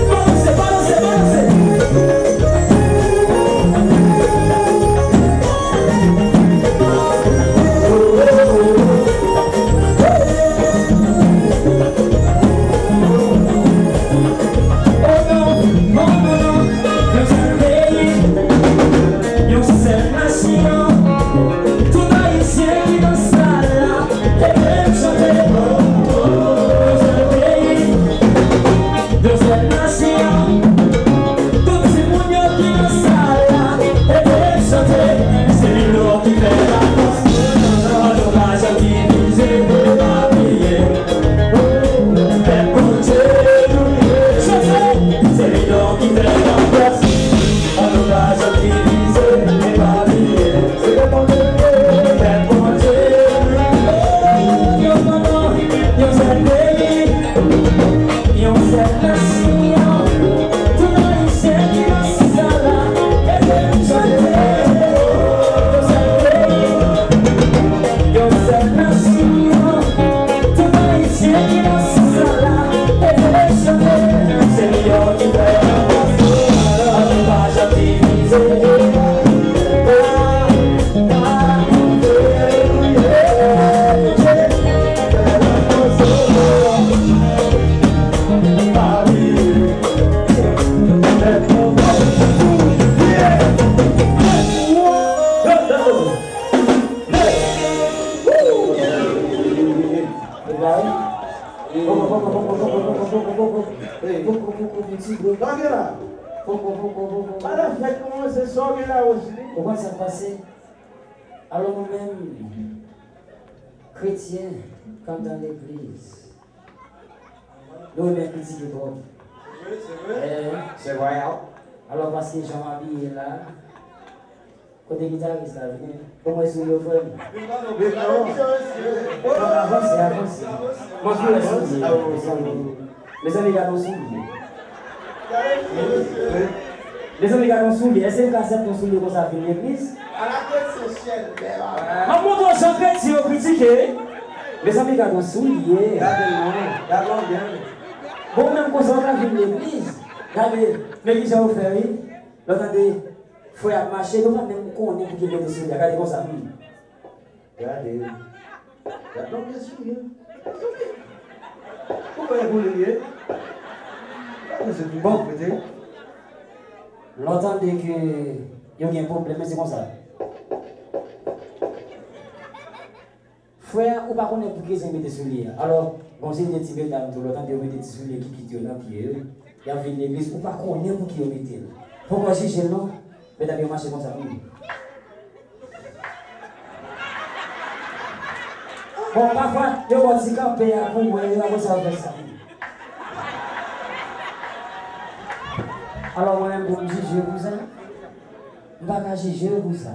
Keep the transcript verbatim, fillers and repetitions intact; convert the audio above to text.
Balanse, balanse, balanse. Oh non, oh non, non. Yon sèl peyi, yon sèl nasyon. Tout Ayisyen ki nan sal la, leve n chante. Yon sèl peyi, yon sèl nasyon. Tout timoun yo ki nan sal la, leve n chante. Se Lilo ki fè lapòs. An nou pa janm divize, pa bliye. Pèp Bondye nou ye. Chante! Se Lilo ki fè lapòs. An nou pa janm divize, men pa bliye. Se pèp Bondye nou ye. Yon manman, yon sèl peyi, yon sèl nasyon. Tout Ayisyen ki nan sal la, leve n chante. Yon sèl peyi, yon sèl nasyon. Tout Ayisyen ki nan sal la, leve n chante. Se Lilo ki fè lapòs. An nou pa janm divize. Madan fèt kòmanse, sa w gen la, Wosely? Ou konn sa k pase? Alò, nou menm, kretyen k ap nan legliz, nou renmen kritike twòp. Se vre, se vre. Eh. Se vre, wi. Alò, paske jan m abiye la, kote gitaris la, vini. Ban mwen soulye w, frè m. Vin non, vin non. Avanse, avanse. Mwen vle soulye, mezanmi. Mezanmi, gade yon soulye. Mezanmi, gade yon soulye. Èske m ka aksepte yon soulye konsa vin legliz? M ap montre w jan kretyen yo kritike. Mezanmi, gade yon soulye. Gade l non, gade l byen. Bon, menm konsa, w ka vin legliz. Gade, men kijan yo fè, wi. Lè w tande frè ap mache, nou pa menm konnen pou ki l mete soulye a. Gade konsa, hmm. Gade. Gade lòt mesye. Ou kwè pou li ye? Gade se pi bon kote. Lè w tande ke yo gen pwoblèm, men se konsa. Frè, ou pa konnen pou ki rezon yo mete soulye a. Alò, gon seri de ti medam tou, lè w tande yo mete ti soulye kikit yo nan pye yo, y ap vin legliz, ou pa konnen pou ki yo mete l. Poko jije l non. Medam yo mache konsa, hmm. Bon, pafwa, yo ba w ti kanpe a pou w wè, yo pa konsa yo fè sa. Alò, mwen menm, pou m jije w pou sa? M pa ka jije w pou sa.